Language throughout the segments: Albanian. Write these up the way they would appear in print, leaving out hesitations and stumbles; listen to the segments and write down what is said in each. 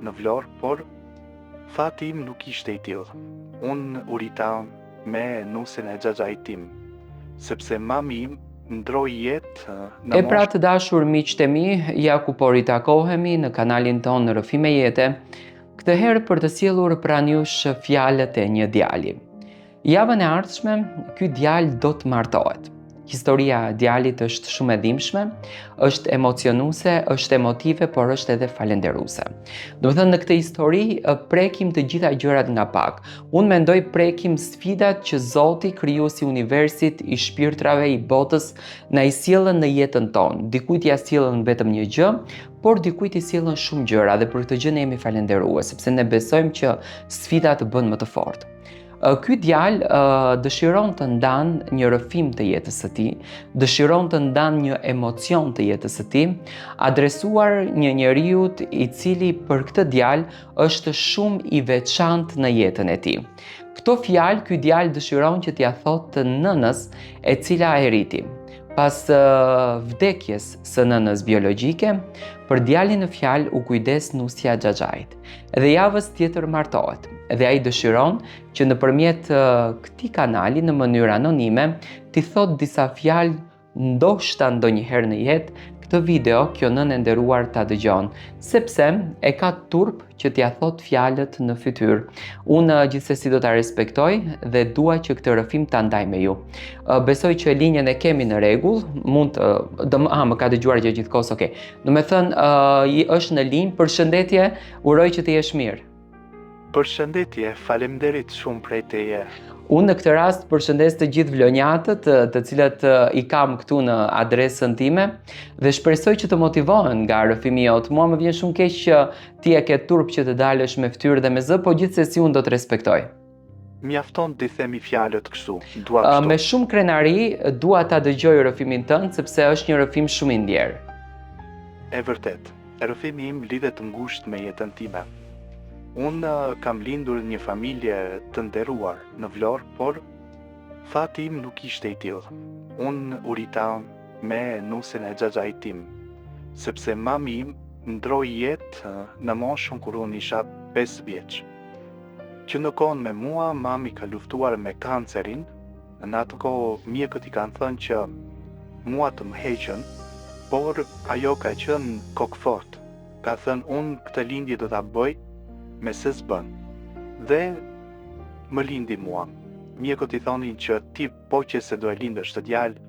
Në Vlorë, por fati im nuk ishte i tillë. Unë u rrita me nusen e xhaxhait tim, sepse mami im ndroi jetë në E pra të dashur miqtë e mi, ja ku po ritakohemi në kanalin tonë Rrëfime Jete, këtë herë për të sjellur pranë jush fjalët e një djali. Javën e ardhshme, ky djalë do të martohet. Historia e djalit është shumë e dhimbshme, është emocionuese, është emotive, por është edhe falënderuese. Domethënë në këtë histori prekim të gjitha gjërat nga pak. Unë mendoj prekim sfidat që Zoti krijuesi i universit, i shpirtrave, i botës na i sjellën në jetën tonë. Dikujt ia sjellën vetëm një gjë, por dikujt i sjellën shumë gjëra dhe për këtë gjë ne jemi falënderues, sepse ne besojmë që sfida të bën më të fortë. Ky djalë dëshiron të ndan një rrëfim të jetës së tij, dëshiron të ndan një emocion të jetës së tij, adresuar një njeriut i cili për këtë djalë është shumë i veçantë në jetën e tij. Këto fjalë ky djalë dëshiron që t'ia thotë nënës e cila e rriti. Pas vdekjes së nënës biologjike, për djalin në fjalë u kujdes nusja e xhaxhait. Dhe javës tjetër martohet. Dhe ai dëshiron që nëpërmjet këtij kanali në mënyrë anonime t'i thotë disa fjalë ndoshta ndonjëherë në jetë këtë video kjo nënë e nderuar ta dëgjon, sepse e ka turp që t'ia thotë fjalët në fytyrë. Unë gjithsesi do ta respektoj dhe dua që këtë rrëfim ta ndaj me ju. Besoj që linjën e kemi në rregull, mund të do më, ah, më ka dëgjuar gjatë gjithë kohës, okay. Domethënë, uh, është në linjë, përshëndetje, uroj që të jesh mirë. Përshëndetje, faleminderit shumë prej teje. Unë në këtë rast përshëndes të gjithë vlonjatët, të cilët i kam këtu në adresën time dhe shpresoj që të motivohen nga rrëfimi jot. Mua më vjen shumë keq që ti e ke turp që të dalësh me fytyrë dhe me zë, po gjithsesi unë do të respektoj. Mjafton t'i themi fjalët kështu, dua kështu. Me shumë krenari dua ta dëgjoj rrëfimin tënd sepse është një rrëfim shumë i ndjerë. E vërtetë, rrëfimi im lidhet ngushtë me jetën time. Unë kam lindur në një familje të nderuar në Vlorë, por fati im nuk ishte i tillë. Unë u rrita me nusen e xhaxhait tim, sepse mami im ndroi jetë në moshën kur unë isha 5 vjeç. Që në kohën me mua, mami ka luftuar me kancerin, në atë kohë mjekët i kanë thënë që mua të më heqën, por ajo ka qenë kokëfortë, ka thënë unë këtë lindje do ta bëj me se s'bën. Dhe më lindi mua. Mjekët i thonin që ti po qe se do e lindësh të djalë,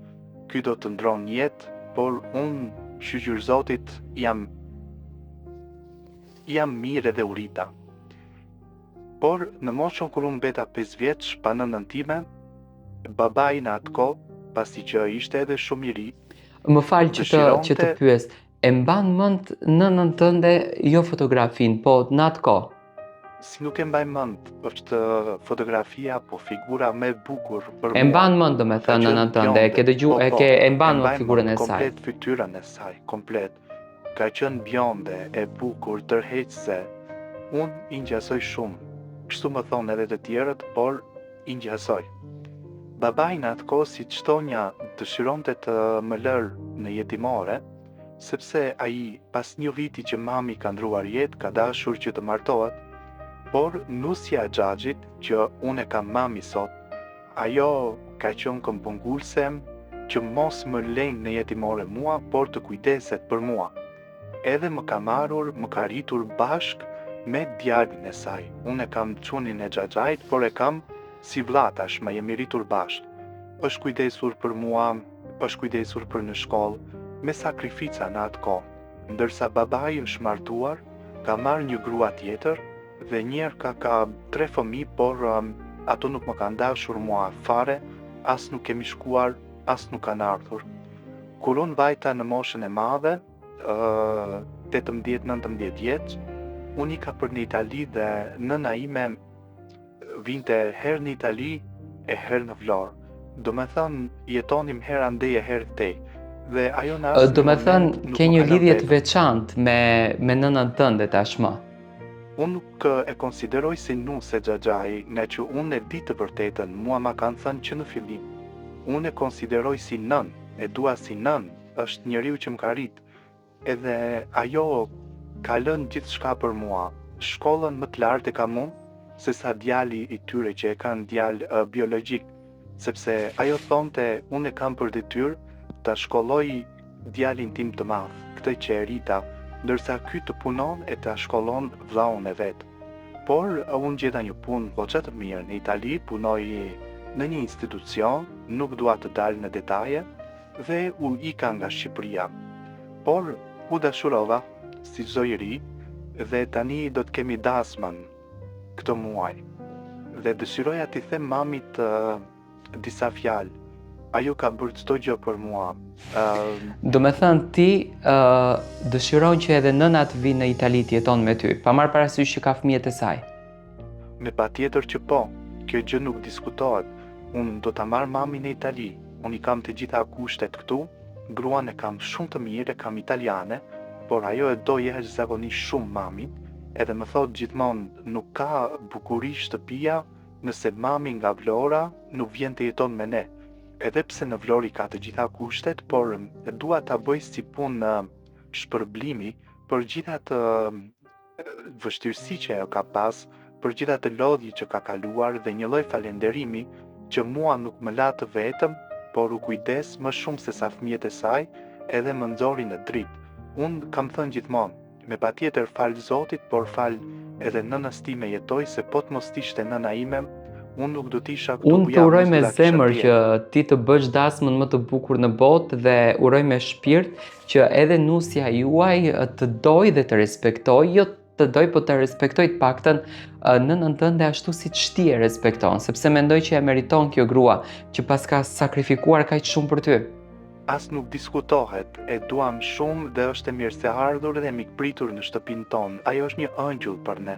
ky do të ndron jetë, por unë shyqyr Zotit jam Jam mirë edhe u rrita. Por, në moshën kur unë mbeta 5 vjeç pa nënën time, babai në atë kohë, pasi që ishte edhe shumë i ri, Më fal që të që të pyes, e mban mend nënën tënde jo fotografinë, po në atë kohë? Si nuk e mbaj mend, është fotografia apo figura më e bukur për mua. E mban mend domethënë nënën tënde, e ke dëgju, po, e po, ke e mban mend figurën e saj. Komplet fytyrën e saj, komplet. Ka qenë bjonde, e bukur, tërheqëse. Unë i ngjasoj shumë. Kështu më thonë edhe të tjerët, por i ngjasoj. Babai në atë kohë siç thonja dëshironte të më lërë në jetimore, sepse ai pas një viti që mami ka ndruar jetë ka dashur që të martohet, por nusja e xhaxhit që unë e kam mami sot, Ajo ka qenë këmbëngulëse që mos më lejnë në jetimore mua, por të kujdeset për mua. Edhe më ka marrur, më ka rritur bashkë me djalin e saj. Unë e kam çunin e xhaxhait, por e kam si vlla tashmë, jemi rritur bashkë. Është kujdesur për mua, është kujdesur për në shkollë, me sakrifica në atë kohë. Ndërsa babai është martuar, ka marrë një grua tjetër, Dhe njëherë ka ka tre fëmijë por ato nuk më kanë dashur mua fare as nuk kemi shkuar as nuk kanë ardhur. Kur unë vajta në moshën e madhe, 18 19 vjeç, unë ika për në Itali dhe nëna ime vinte herë në Itali e herë në Vlorë. Domethënë, jetonim herë andej e herë këtej. Dhe ajo në asnjë Domethënë, ke një lidhje të veçantë me, me nënën tënde tashmë. Unë nuk e konsideroj si nuse xhaxhai, ngaqë unë e di të vërtetën, mua ma kanë thënë që në fillim. Unë e konsideroj si nënë, e dua si nënë, është njeriu që më ka rritë. Edhe ajo Ka lënë gjithçka për mua. Shkollën më të lartë e kam unë, sesa djali i tyre që e kanë djalë uh, biologjik, sepse ajo thonte unë e kam për detyrë ta shkolloj djalin tim të madh, këtë që e rrita, ndërsa ky të punon e ta shkollon vllaun e vet. Por unë gjeta një punë goxha të mirë në Itali, punoj në një institucion, nuk dua të dal në detaje, dhe u ika nga Shqipëria. Por u dashurova, si çdo i ri, dhe tani do të kemi dasmën këtë muaj. Dhe dëshiroja t'i them mamit uh, disa fjalë. Ajo ka bërë çdo gjë për mua. Uh, Domethënë ti uh, dëshiron që edhe nëna të vijë në Itali të jeton me ty, pa marrë parasysh që ka fëmijët e saj. Me patjetër që po, kjo gjë nuk diskutohet. Unë do ta marr mamin në Itali. Unë i kam të gjitha kushtet këtu, gruan e kam shumë të mirë, e kam italiane, por ajo e do jashtëzakonisht shumë mamin, edhe më thotë gjithmonë nuk ka bukuri shtëpia nëse mami nga Vlora nuk vjen të jeton me ne. Edhe pse në Vlorë i ka të gjitha kushtet, por dua ta bëj si punë shpërblimi për gjithë atë vështirësi që ajo ka pas, për gjithë atë lodhje që ka kaluar dhe një lloj falenderimi që mua nuk më la të vetëm, por u kujdes më shumë se sa fëmijët e saj, edhe më nxori në dritë. Unë kam thënë gjithmonë, me patjetër falë Zotit, por falë edhe nënës time jetoj se po të mos ishte nëna ime, unë nuk do të isha këtu Unë të uroj me zemër që ti të bësh dasmën më të bukur në botë dhe uroj me shpirt që edhe nusja juaj të dojë dhe të respektojë, jo të dojë, po të respektojë të paktën nënën tënde ashtu siç ti e respekton, sepse mendoj që e meriton kjo grua që paska sakrifikuar kaq shumë për ty. As nuk diskutohet, e duam shumë dhe është e mirëseardhur dhe e mikpritur në shtëpinë tonë. Ajo është një ëngjëll për ne.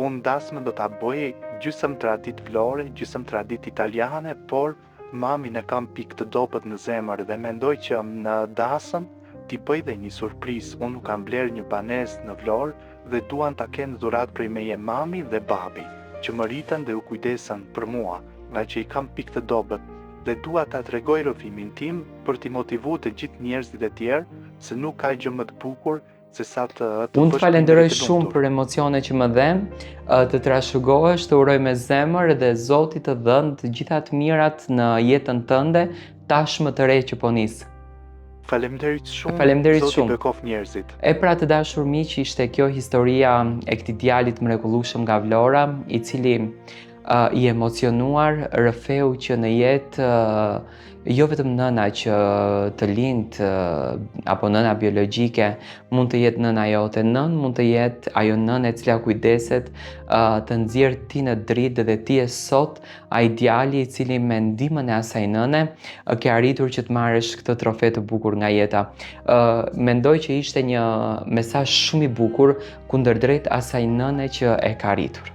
Unë dasmën do ta bëj gjysëm traditë vlore, gjysëm traditë italiane, por mamin e kam pikë të dobët në zemër dhe mendoj që në dasëm t'i bëj dhe një surprizë. Unë u kam blerë një banesë në Vlorë dhe duan ta kenë dhuratë prej meje mami dhe babi, që më rritën dhe u kujdesën për mua, ngaqë i kam pikë të dobët dhe dua ta tregoj rrëfimin tim për t'i motivu të gjithë njerëzit e tjerë se nuk ka gjë më të bukur se sa të të Unë të falenderoj shumë për emocionet që më dhe, të trashëgohesh, të uroj me zemër dhe Zoti të dhëntë të gjitha të mirat në jetën tënde, tashmë të re që po nis. Faleminderit shumë. Faleminderit shumë. Zoti bekoftë njerëzit. E pra të dashur miq, ishte kjo historia e këtij djalit të mrekullueshëm nga Vlora, i cili uh, i emocionuar rrëfeu që në jetë uh, jo vetëm nëna që të lind uh, apo nëna biologjike mund të jetë nëna jote, nënë mund të jetë ajo nënë e cila kujdeset uh, të nxjerr ty në dritë dhe ti je sot ai djali i cili me ndihmën e asaj nëne ke arritur që të marrësh këtë trofe të bukur nga jeta. Ë mendoj që ishte një mesazh shumë i bukur kundërdrejt asaj nëne që e ka rritur.